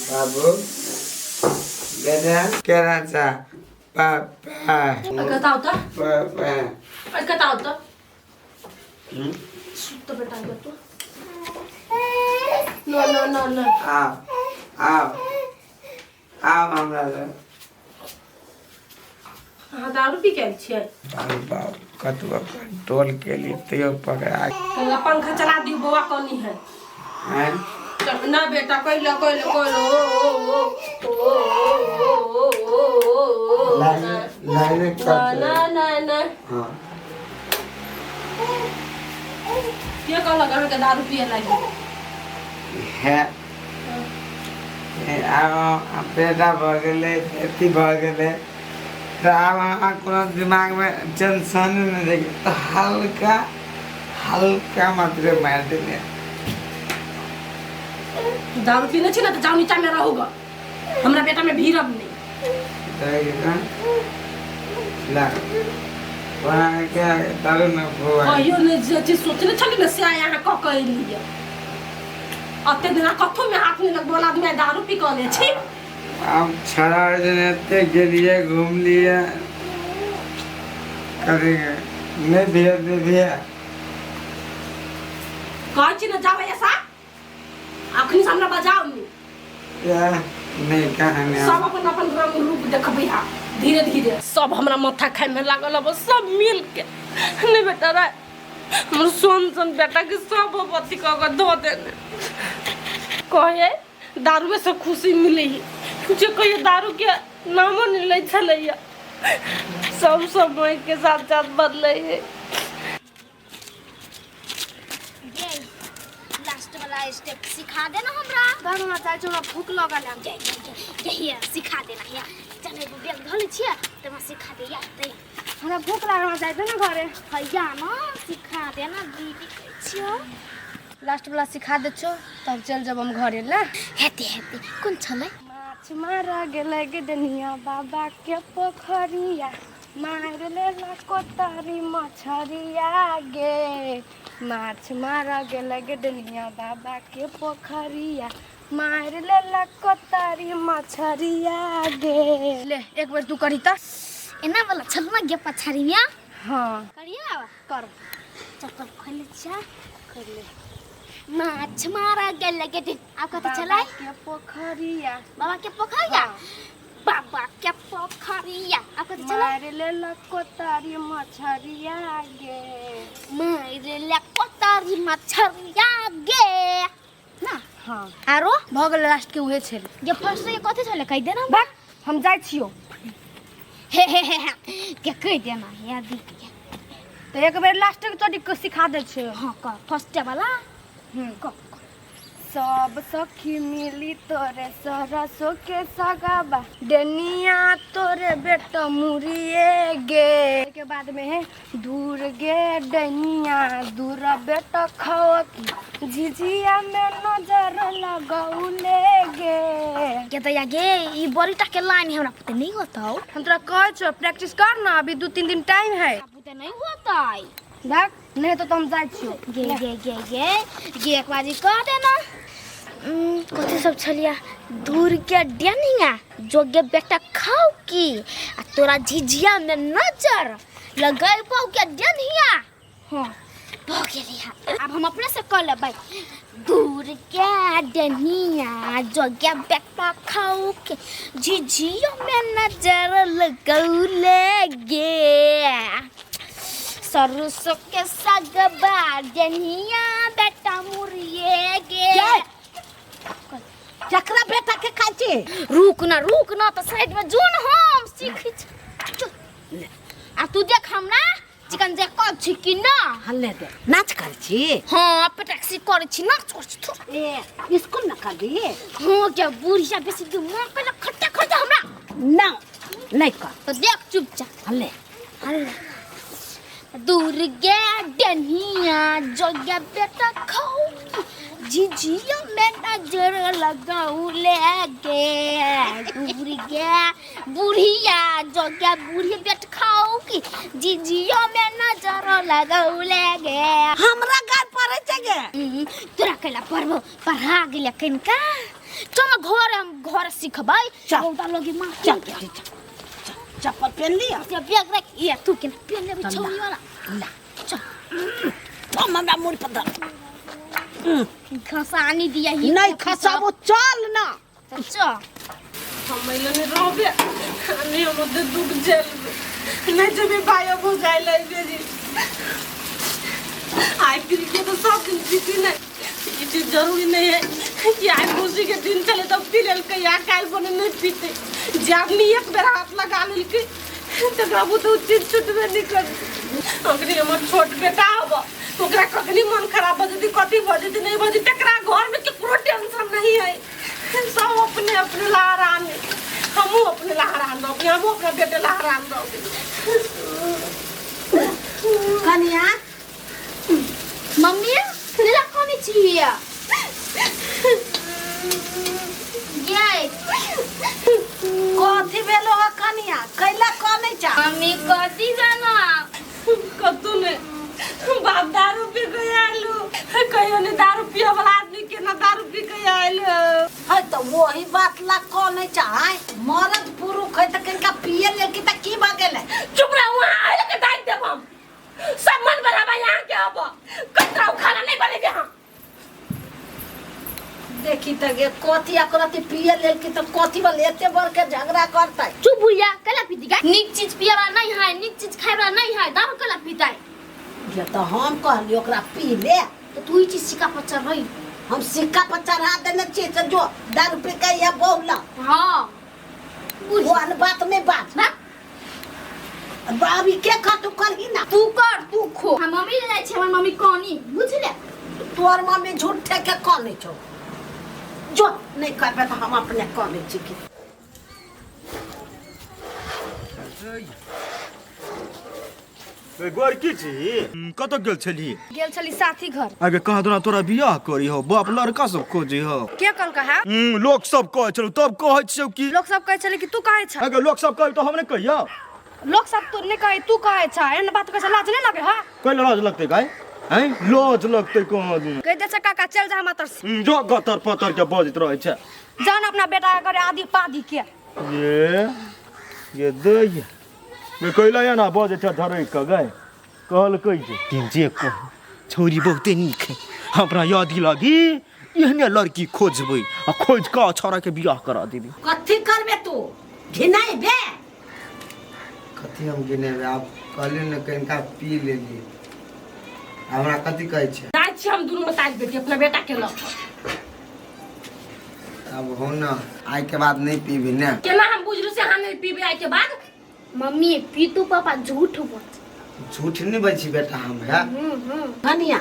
बाबू बेटा केना छ पापा कता होता पापा कता होता सुत बेटा ये तो नो नो नो नो आओ आओ आओ हमरा लग अहाँ दारू पी के आयल छियै बाबू बाबू कतबो कंट्रोल केलियै तैयो पकड़ा कहिया पंखा चला दियौ बौआ कनी है आँय ना बेटा कैला कैला कैला ओ ओ ओ ओ ओ ओ ओ ओ लाइन लाइन ना ना ना ना हाँ के कहलक अहाँके दारू पिए लागी है आब बेटा भऽ गेलै अथी भऽ गेलै तऽ आब अहाँ कोनो दिमागमे टेंशन नहि रहै तऽ हल्का हल्का मात्रे मारि देलियै दारू पीने छी ने तऽ जाउ नीचामे रहू ग हमरा बेटामे भीड़ब नहि तऽ ला के दारू ने बौआ कहियो नहि जे चीज सोचने छली ने से आइ अहाँ कऽ कऽ एलियै अते दिना कथो में हाथ नहीं लगबो आदमी आइ दारू पी कऽ ले छी आब छड़ा दिन एते गेलियै घुमलियै करेंगे नहीं भैया नहीं भैया कहै छी ने जाबै ऐसा अखनी से हमरा बजाउ नहीं या नहीं कहाँ सब अपन अपन रंग रूप देखबै हा धीरे धीरे सब हमरा माथा खाय में लागल अब सब मिल के नहीं बेटा रे हमर सोन सन बेटा के सब अथी कऽ के धो देने कहे दारुए से खुशी मिले है जे कहियो दारू के नामो नहीं लै छलैया सब समय के साथ साथ बदलै है ये लास्ट वाला स्टेप सिखा देना हमरा घर हमरा चाहे छी हमरा भूख लगल है जय जय जय यही है सिखा देना है चल एगो बेल धऽ लै छियै तऽ हमरा सिखा दे या दे हमरा भूख लागल हमरा जाय दे ने घरे हैया ना सिखा देना दीदी कहै छियौ लास्ट वाला सिखा दे छो तब चल जब हम घरे ले हेतै हेतै कोन छलै माछ मार गेलै डनिया बाबा के पोखरिया मार लेला कोतारी मछरिया गे माछ मार गेलै डनिया बाबा के पोखरिया मार लेला कोतारी मछरिया गे ले एक बेर तू करी त एना वाला छल ना गे पछाड़िया हाँ करिया कर चप्पल खोल जा कर ले माछ मारा गेल गे दिन आब कथी छलै बाबा के पोखरिया बाबा के पोखरिया बाबा के पोखरिया आब कथी छलै मार लेला कोतारी मछरिया गे मार ले कोतारी मछरिया गे ना हाँ आरो भऽ गेलै लास्ट के उहे छलै जे फर्स्ट के कथी छलै कहि देना भाग हम जाइ छियौ हे हे हे हे के कहि देना या दीदी के तऽ एक बेर लास्ट के तोरी के सिखा दै छियौ हाँ कह फर्स्ट वाला कह सब सखी मिली तोरे सरसो के सगाबा डनिया तोरे बेटा मुरिए गे के बाद में है दूर गे डनिया दूर बेटा खाओ की झिझिया में नजर लगौले गे के तऽ या गे ई बड़ी टा के लाइन हमरा पुते नहीं होतौ हम तोरा कहै छौ प्रैक्टिस कर ना अभी 2-3 दिन टाइम है पुते नहीं होतै देख नहीं तो हम जाइ छियौ गे गे गे गे गे एक बाजी कह देना कथी सब छलिया दूर के डेनिया जोगे बेटा खाओ की आ तोरा झिझिया में नजर लगैबौ के डेनिया हाँ भऽ गेलै आब हम अपने से कऽ लेबै दूर के डनिया जोगे बेटा खाओ के झिझिया में नजर लगौले गे सरसों के सगबा डनिया बेटा मुरिए गे जकरा बेटा के खाइ छी रुक ना रुक ना तो साइड में जो ना हम सीख छी आ तू देख हमरा चिकन जे कर छी कि ना हल्ले दे नाच कर छी हाँ टैक्सी कर छी नाच कर छी थु। ए स्कूल न कर दी हाँ क्या बुढ़िया बेसी दिमाग पे खट्टा खट्टा हमरा ना नहीं कर तो देख चुपचाप हल्ले हल्ला दुर्गे डनिया जोग्या बेटा खाऊ झिझिया में नजर लगाऊ ले गे दुर्गे बुढ़िया जोग्या बूढ़ी बेट खाऊ की झिझिया में नजर लगाऊ ले गे हमरा घर पड़े छै गे गे। तोरा कैला पढ़बो पढ़ा गेल कनिका। चल ना घर, हम घर सिखबै। चल। बहुत लोग मार। चल बेटी, चल चल, चप्पल पहन लिया। से बैग रख, ये तू केना पेन लेबै? चल। छौरी वाला। ला। चल। तुम हमरा मुड़ पर धर। खसानी दिया ही। नहीं खसाबो, चल ना। चल। हम अइले नहि रहबे, नहि हम ओते दुख झेलबे नहि। जेबै भाई अब जाय लगे जी। आइ पी के तो सब दिन पीती नहीं, ई चीज जरूरी नहीं है कि आइ खुशी के दिन चले तब पी लेलकै या काल्हि बने नहीं पीते। जे आदमी एक बेर हाथ लगा लेलकै तकरा बुते ओ चीज छुटबे नहीं करतै। ओकरे हमर छोट बेटा हब, ओकरा कखनी मन खराब भऽ जेतै, कथी भऽ जेतै, नहि भऽ जेतै, तकरा घरमे केकरो टेंशन नहीं है। सब अपने अपने ला हरान है। हमहूँ अपने ला हरान रहबे, हमहूँ अपना बेटे ला हरान रहबे। कनिया। मम्मी, नीला कोनी छियै ये? कथी भेलो है कनिया, कैला कनै चा? मम्मी, कथी जाना? कतू ने बाप दारू पी के आयल। कहियो ने दारू पिए वाला आदमी केना दारू पी के आयल? है तो वही बात ला कनै चा। आय मरद पुरुख है त कनिका पिए लेलकी त की भ गेलै? चुप रह, वहाँ आयल के दाइ देब हम। सब मन बराबर यहाँ के अब कतरा खाना नहीं बनेबे हम। देखी त गे, कथी अकरती पिए लेलकी त कथी बल एते बड़ के झगड़ा करतै? चुप भैया, कला पीती का? नीक चीज पिए वाला नहीं है, नीक चीज खाए वाला नहीं है, दारू कला पीता है? ये तो हम कहली ओकरा पी ले। तो तू ही चीज सिक्का पर चढ़ रही। हम सिक्का पर चढ़ा देने छियै से जो दारू पी के ये बोला। हाँ बुझ। ओहन बात नहीं बात ना। अभी के खा, तू करही ना। तू कर, तू खो। हम मम्मी ले जाइ छी, हमर मम्मी कनी बुझले। तोहर मम्मी झूठे के कहने छौ। जो नहीं करबे तऽ हम अपने कहने छी की। गोर की छी, कतऽ गेल छली? गेल छली साथी घर। आगे कहाँ दुना तोरा बियाह करी हो, बाप लड़का सब खोजे हो। के कहलकै है? लोक सब कहै छलौ तब कहै छियौ की। लोक सब कहै छलै कि तू कहै छ? आगे लोक सब कहै तऽ हम नहि कहियौ? लोक सब तो नहि कहै, तू कहै छ। एहन बात कहै छ, लाज नहि लगे है? कैला लाज लगतै गाय? हैं, लाज लगतै कहाँ दुना? कहि दै छ काका, चल जा हमरा तर से। जो गतर पतर के बजैत रहै छै। जान अपना बेटा के करे आदि पादी के। ये दै ये कैला एना बजै छै धरैक कऽ गाय? कहलकै जे तीन जे कह छौरी बहुते नीक है, हमरा याद लगी एहने लड़की खोजबै आ खोज कऽ छौड़ा के बियाह करा देबै। कथी करबे तू, घिनाइबे? कथी हम गिनेबै? आब कहली ने कनिका पी लेली, हमरा कथी कहै छै? जाइ छी हम दुनू मताज बेटी अपना बेटा के लऽ कऽ। अब हो न, आइ के बाद नहीं पीबी ने। केना हम बुझलू से अहाँ नहीं पीबे आइ के बाद? मम्मी, पीतू पापा झूठ बोल। झूठ नहीं बजै बेटा हम है। कनिया,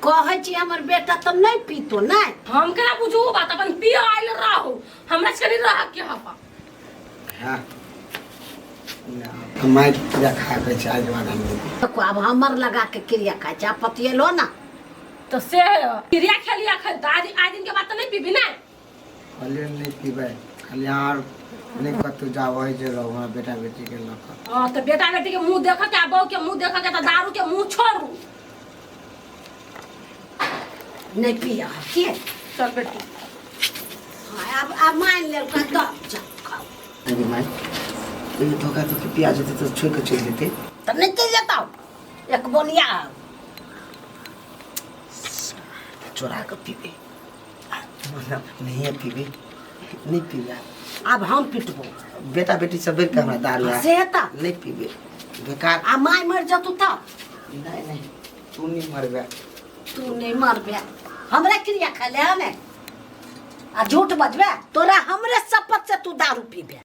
कहै छी हमर बेटा तऽ नहीं पीतो नहीं। हम केना बुझू ओ बात? अपन पियो आयल रहू, हमरा से नहीं रह के हवा। है ना, माइक क्रिया खा के छै, आज के बाद हम नहीं पीबै। देखो, आब हमर लगा के क्रिया खाइ छै, आ पतियेलो ना। तो से क्रिया खेलिया खन तो आज आज दिन के बाद तो नहीं पीबी ना? कहलियै नहीं पीबै, खाली अहाँ आर नहीं कतहु जाओ, वही जे रहू हमरा बेटा बेटी के लऽ कऽ। हाँ तो बेटा बेटी के मुंह देख के आ बहू के मुंह देख के तो दारू के मुंह छोड़ू। नहीं पिया के। चल बेटी। हाँ, आब आब मान लेलकै तऽ चल खाउ। अरे माय, ओहि धोखा धोखी पिया जेतै तऽ छोड़ि कऽ चलि जेतै। तऽ नहि चलि जेतौ, एक बोलिया। चोरा कऽ पीबै, मतलब नहिए पीबै, नहि पीबै। आब हम पिटबो। बेटा बेटी सब बेर के हमरा दारू है। से तऽ नहीं पीबै बेकार। आ my मरि जेतौ तऽ? नहीं नहीं, तू नहीं मरबे। तू नहीं मरबे, हमरा क्रिया खाइ ले ने आ झूठ बजबे। तोरा हमरे शपथ से तू दारू पीबे।